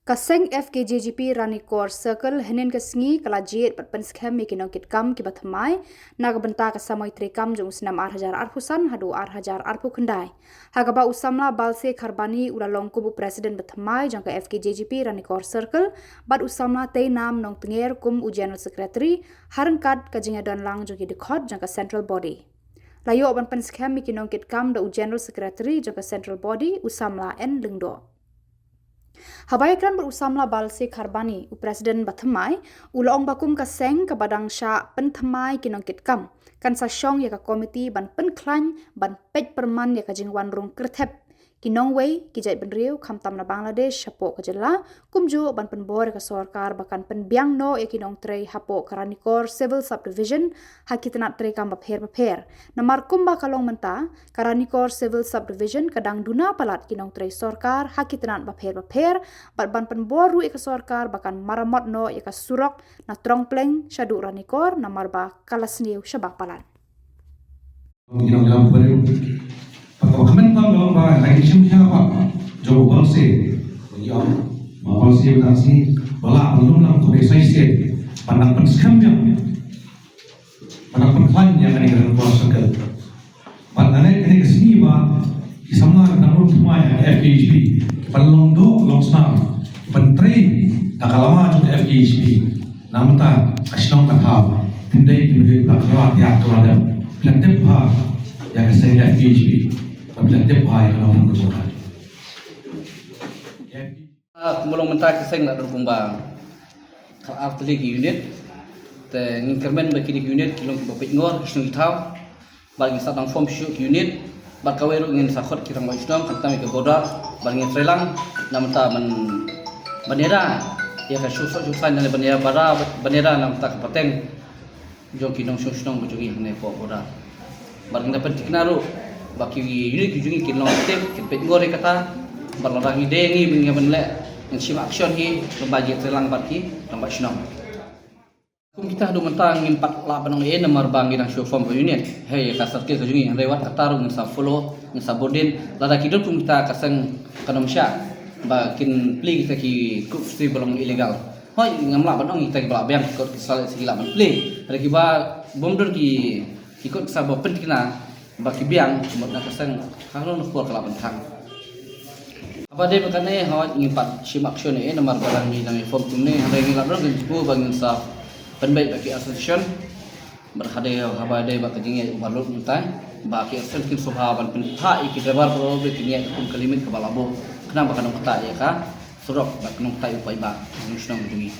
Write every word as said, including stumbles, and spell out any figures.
Ka seng F K J G P Ranikor Circle hynnin ka sngi ka la jied bad pynskhem ïa ki nongkitkam kiba thymmai na ka bynta ka samoi treikam jong u snem ar hajar arphew san haduh ar hajar arphew khyndai. Ha kaba u samla Balse Kharbani u la long kum u president ba thymmai jong ka F K J G P Ranikor Circle bad u samla Teinam Nongtnger kum u general secretary, ha ryngkat ka jingïadon lang jong ki dkhot jong ka central body. La ïoh ban pynskhem ïa ki nongkitkam da u general secretary jong ka central body, u samla N Lyngdoh. Haba ïakren bad u samla Balse Kharbani, u president ba thymmai, u la ong ba kum ka seng kaba dang shah pynthymmai ki nongkitkam, kan sa shong ïa ka komiti ban pynkhlaiñ, ban peit pyrman ïa ka jingwan rung kyrthep ki nongwei, ki jaitbynriew, khamtam na Bangladesh hapoh ka jylla, kumjuh ban pynbor ïa ka sorkar ba kan pynbiang noh ïa ki nongtrei hapoh ka Ranikor Civil Subdivision ha ki tnat treikam bapher bapher. Namar kumba ka long mynta, ka Ranikor Civil Subdivision ka dang duna palat ki nongtrei sorkar ha ki tnat bapher bapher, bad ban pynbor ruh ïa ka sorkar ba kan maramot noh ïa ka surok na Trongpleng shaduh Ranikor, namar ba ka la sniew shabar palat. Ngi nong jam khublei. Pat ka kmen tam long ba ha ki shim sha ba jong u Balse. Ngi ong ma Balse ba dang sngi ba la ban lum lang khublei sa shisien ban dang pynskhem biang, ban dang pynkhlaiñ ïa kane ka Ranikor Circle. Bad nangne kane ka sngi ba ki samla ki dang rung thymmai ha ka F K J G P, ban long doh long snam, ban trei da ka lama jong ka F K J G P. Namar ta ka shnong ka thaw, phin dei ki briew ba ka la tiak ka la dep, phi la tip bha ïa ka seng F K J P, ba phi la tip bha ïa ka nongrim ka jong ka. Ah, kumba long mynta ka seng la don kumba ka ar tylli ki unit. Te ngin kyrmen ba kine ki unit ki long kiba peit ngor ki shnong ki thaw. Bad ngin sa dang form shuh ki unit, bad kawei ruh ngin sa khot ki rangbah shnong khamtam ïa ka border, bad ngin trei lang na mynta ban, ban ïada ïa ka shuh shuh shuh shuh ban ïada, ban ïada na mynta ka pateng jong ki nongshong shnong ba jong ngi hangne hapoh border. Bad ngin da pynthikna ruh ba ki unit ki jong ngi kin long active, kin peit ngor ïa kata, bad lada ngi dei ngi ban, ngi ban leh, ngin shim action hi, lem bad ngi trei lang bad ki rangbah shnong. Kum kita haduh mynta ngim pat lah ban ong ei namar ba ngi dang shu form ka unit. Hei ka circle ka jong ngi, hynrei wat kata ruh ngin sa follow, ngin sa bud in. Lada ki don kum kita ka seng kan ym shah ba kin plie kita ki court case ba long illegal. Hooid ngam lah ban ong kita kiba lah biang ki court case sa leh sa ki lah ban plie. Hynrei kiba bym don ki, ki court case ba pynthikna ba ki biang, mut na ka seng, ka long na por ka lah ban thang. Haba dei ba kane, hooid ngim pat shim action ei namar ba dang ngi dang form kumne, hynrei ngi la don ka jingkyrkhu ba ngin sa pynbeit bad ki association. Bad haba dei, haba dei ba ka jingïaid uba lut mynta, ba ki association kin sngewbha ban pynthah ïa ki driver ba kin ïaid kum ka limit kaba la buh, khnang ba kan ym ktah ïa ka surok bad kan ym ktah ïa u paidbah jong ka shnong jong ngi.